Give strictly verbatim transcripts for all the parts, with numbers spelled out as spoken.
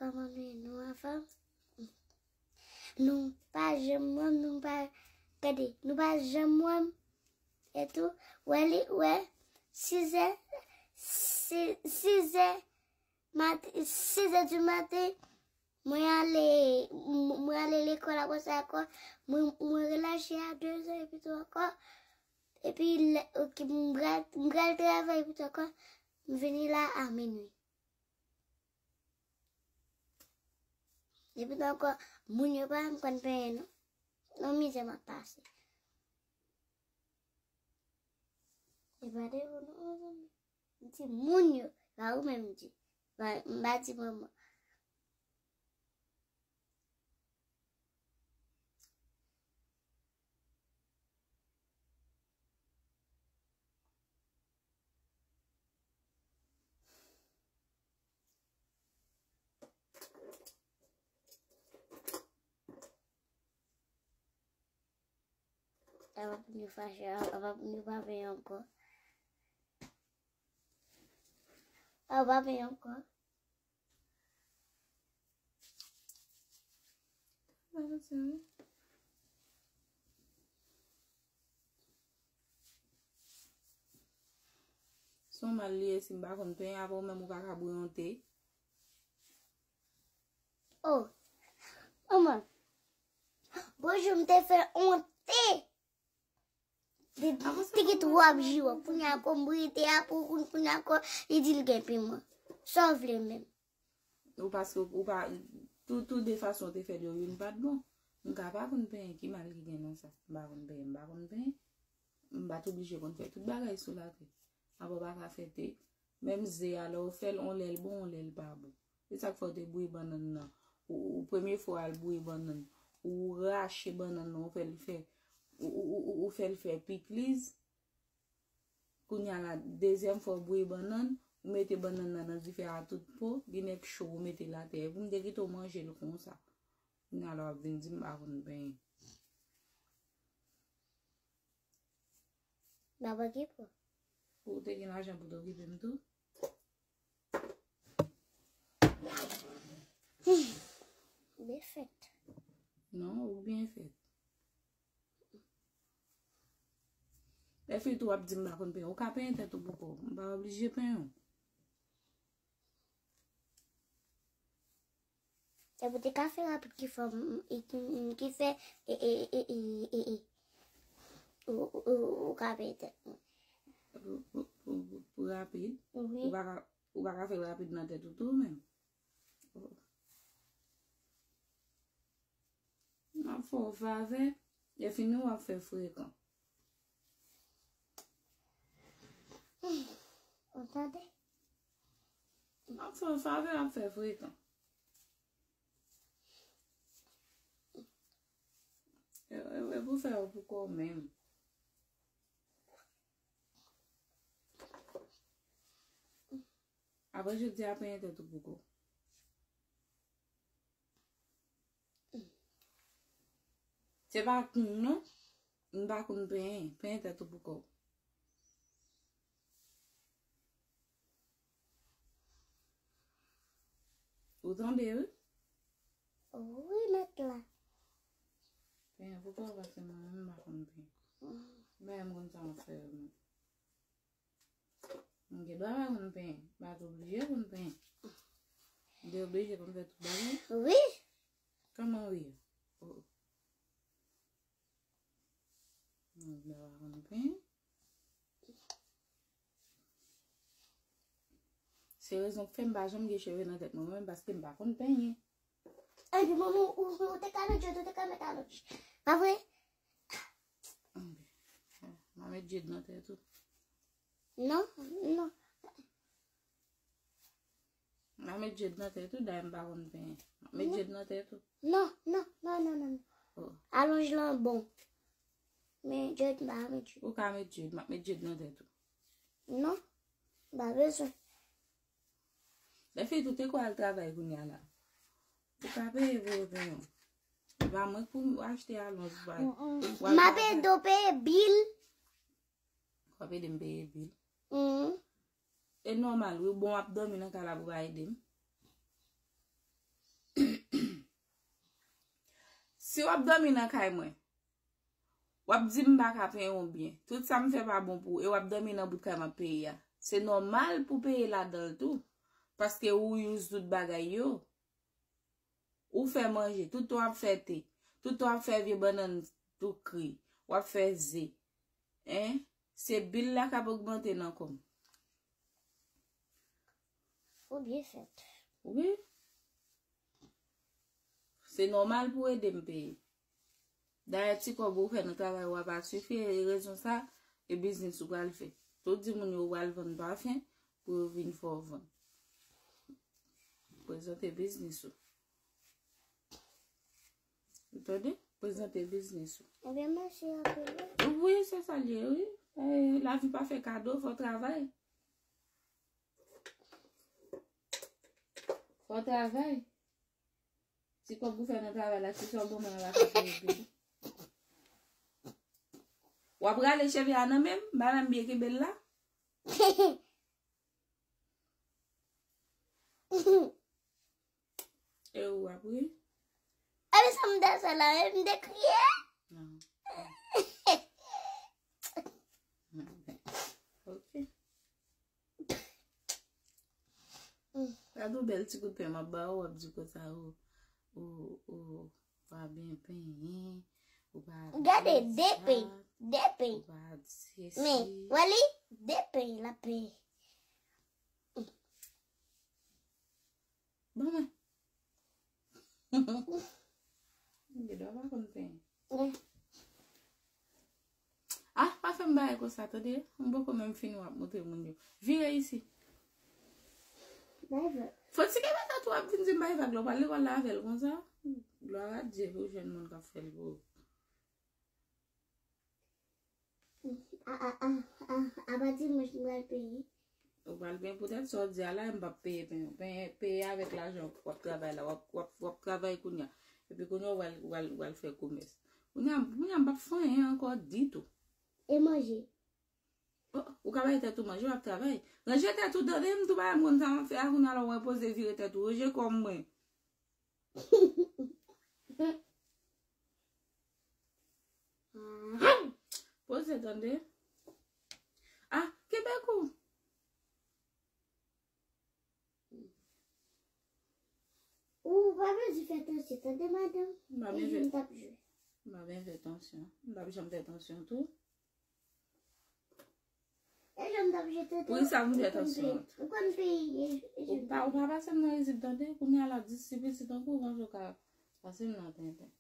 pa m annuiye nou avan. Nou pa janm wè m, nou pa, gade, nou pa janm wè m. Etou, wè li, wè, sizè, si- sizè, maten, sizè di maten, mwen ale, m- mwen ale lekòl apre sa ankò, mwen, mwen relache a dezè epi tou ankò, epi lè, ok, m pral, m pral travay epi tou ankò, m vini la a minui. Epi tou ankò, moun yo pa menm konn penyen non. Non, mizè m ap pase. E pa de ou non, zanmi. M di moun yo, pa ou menm di. Pa- M pa di manman. Apa pou nou fache, apa pou nou pa penyen ankò. Apa penyen ankò. Se yon mal li ye, si m pa konn penyen, apa ou menm ou pa ka bouyon te. Oh, manman, bonjou, m te fè yon te. Te, te gen twòp jiwòp. Kounye a, konbri te a pou koun- kounye a, ko- li di l gen piman. Sa w vle menm? Ou paske ou pa, tou, tou de fason te fè yo, youn pa t bon. M ka pa konn penyen, ki mal ki gen nan sa? M pa konn penyen, m pa konn penyen. M pa t oblije konn fè tout bagay sou latè. Apa w pa ka fè te. Menm ze a, lè w fè l, on lè l bon, on lè l pa bon. Se sa k fè w te bouyi bannann nan. Ou, ou premye fwa w al bouyi bannann, ou rache bannann nan, ou fè l fè, ou, ou, ou, ou, ou fè l fè pikliz. Kounye a la, dezyèm fwa w bouyi bannann, ou mete bannann nan nan dife a tout po, li nèk cho, ou mete l atè. Epi m te kite w manje l konsa. Kounye a la, w ap vin di m pa konn penyen. M ap okipe w. Ou te gen lajan pou w te okipe m tou? Byen fèt. Non, ou byen fèt. Lè fi tou ap di m pa konn penyen. Ou ka penyen tèt ou pou kò w. M pa oblije penyen w. Epi w te ka fè rapid ki fè, m- m- ki, m- ki fè, e, e, e, e, e, e. Ou, ou, ou, ou ka peye tèt mwen. Pou, pou, pou, pou rapid? Wi. Ou pa ka, ou pa ka fè l rapid nan tèt ou tou menm? Oh. M ap fè w favè, lè fini w ap fè frekan. Ou tande? M ap fè w favè, w ap fè frekan. E, e, e pou fè w pou kò w menm. Apre jodi a, penyen tèt ou pou kò w. Se pa kounn non, m pa konn penyen, penyen tèt ou pou kò w. Ou tande, wi? Wi, mèt la. Penyen pou kò w, paske mwen menm m pa konn penyen. Bagay m konn sa m ap fè yo menm. M gen dwa pa konn penyen, m pa t oblije konn penyen. M te oblije konn fè tout bagay. Wi. Kòman wi a? Oh. M gen dwa pa konn penyen. Se rezon k fè m pa janm gen cheve nan tèt mwen, mwen menm, paske m pa konn penyen. Epi manman, ou, ou te ka met jèd, ou te ka met alòj. Pa vre? M a met jèd nan tèt ou. Non, non. M a met jèd nan tèt ou, dayè m pa konn penyen. M a met jèd nan tèt ou. Non, non, non, non, non. Oh. Alòj lan bon. Men jèd, m pa met jèd. Ou ka met jèd, m a met jèd nan tèt ou. Non, m pa bezwen. Lè fi tou te kwè al travay kounye a la. Ou ka peye pou yo penyen w. E pa mwen k pou achte alòj, ou pa, ou pa. M ap ede w peye bil. W ap ede m peye bil. Mm. E nòmal, wi, bon, w ap dòmi nan kay la pou w pa ede m. Si w ap dòmi nan kay mwen, w ap di m pa ka peye w byen. Tout sa m fè pa bon pou ou, e w ap dòmi nan bout kay m ap peye a. Se nòmal pou peye ladan l tou. Paske ou use tout bagay yo. Ou fè manje, tout tan w ap fè te. Tout tan w ap fè vye bannann tou kri. W ap fè ze. Hein? Se bil la k ap ogmante nan kò m. Ou byen fèt. Wi. Se nòmal pou w ede m peye. Dayè, ti kòb ou fè nan travay ou a pa sifi, e rezon sa, e biznis ou pral fè. Tout di moun yo ou pral vann pafen pou yo vin fè w vann. Prezante biznis ou. Ou tande? Prezante biznis ou. Ebyen, mache anpil, wi. Wi, se sa l ye, wi. Eh, lavi pa fè kado, fò w travay. Fò w travay. Ti kòb ou fè nan travay la, ti sa w ban mwen an la, fè pou ede. W ap rale cheve a nan men m, m pa menm byen kenbe l la. E ou ap ri? Epi sa m te fè la, m te kriye. Non. Ok. Gade yon bèl ti kout pen m ap ba ou, w ap di konsa ou, ou, ou pa byen penyen, ou pa di sa, de pen, de pen. Ou pa di sesi. Men, wè li, de pen l ap peye. Ban mwen. Gen dwa pa konn penyen. Wi. Ah, pa fè m bagay konsa, tande? M poko menm fini w ap montre moun yo. Vire isi. Bay vag. Fò ti kenbe tèt ou ap vin di m bay vag la, w pral lekòl la avè l konsa? Glwa a Dye pou jèn moun k ap fè l pou ou. A, a, a, a, apa dimanch m pral peye. Ou pral peye poutèt sa w di a la, m p ap peye pen yo. Peye, peye avèk lajan w ap travay la, w ap, w ap, w ap travay kounye a. Epi kounye a w pral, w pral, w pral fè komès. Kounye a, kounye a m p ap fè anyen ankò ditou. E manje? Oh, ou ka bay tèt ou manje, w ap travay. Ranje tèt ou, tande, m tou pa konn sa m ap fè a, kounye a la w repoze vire tèt ou, ranje kò m mwen. Poze, tande. Ah, kenbe kou. Ou pa bezwen fè tansyon, tande, madanm? M pa bezwen. E jwe m t ap jwe. M pa bezwen fè tansyon. M p ap janm fè tansyon tou. E jwe m t ap jwe tenten. Poukisa m fè tansyon? Ou konn peyi, e jwe m t ap jwe. Ou pa, ou pa pase m nan rizib, tande? Kounye a la, dis ti pitit an kou, konsa ou ka pase m nan tenten.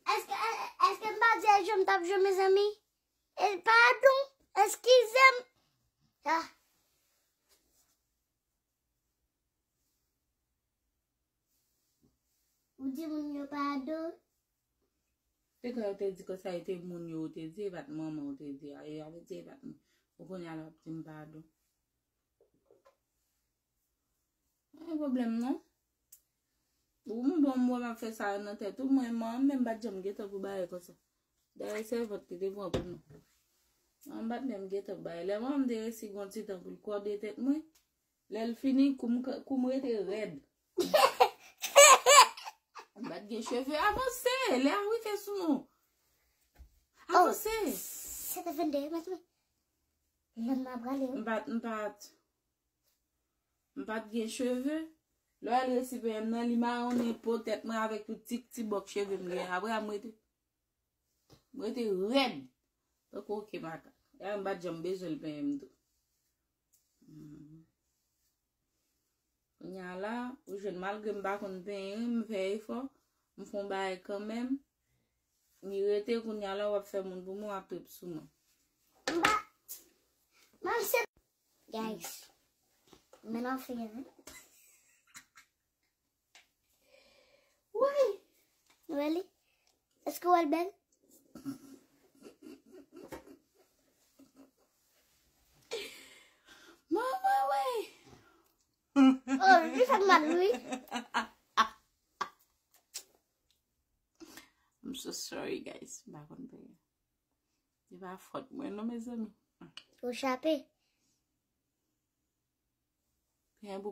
Èske, èske m pa di e jwe m t ap jwe, mezanmi? E, padon, eskize m. Ah. Ou di moun yo padon. Se kan yo te di konsa, e te moun yo ou te di, e pa t manman ou te di, a, e, a vle di, e pa t moun. Ou konnen a l ap di m padon. Pa gen pwoblèm, non. Ou m bon, m wè m ap fè sa nan tèt ou, mwen, manman m menm pa t janm gentan pou bagay konsa. Dayè, sèvant li te pran pou nou. Manman m pa t menm gentan pou bagay. Lè manman m te resi gon ti tan pou l kòde tèt mwen, lè l fini, kou m, kou m rete rèd. M pa t gen cheve. Avanse, lè a rive sou nou. Oh, avanse. Sèt è venndè, mwen, lè m ap prale, wi. M pa t, m pa t, m pa t gen cheve. Lè w al resi penyen m nan, li mawonnen po tèt mwen avèk tout ti, ti bòk cheve m gen. Apre a, m rete. M rete rèd. Tankou oke makak. E a m pa t janm bezwen l penyen m tou. Hmm. Kounye a la, ou jwenn malgre m pa konn penyen, m fè efò, m fè yon bagay kanmenm. Li rete kounye a la, w ap fè moun pou mwen, w ap trip sou mwen. M pa, menm se, guys, men nan fè, hein? Woy! Ou wè li? Èske w wè l bèl? Manman, woy! Oh, li fè m mal, wi. I'm so sorry, guys. M pa konn penyen. Se pa fòt mwen, non, mezanmi. Ou chape. Penyen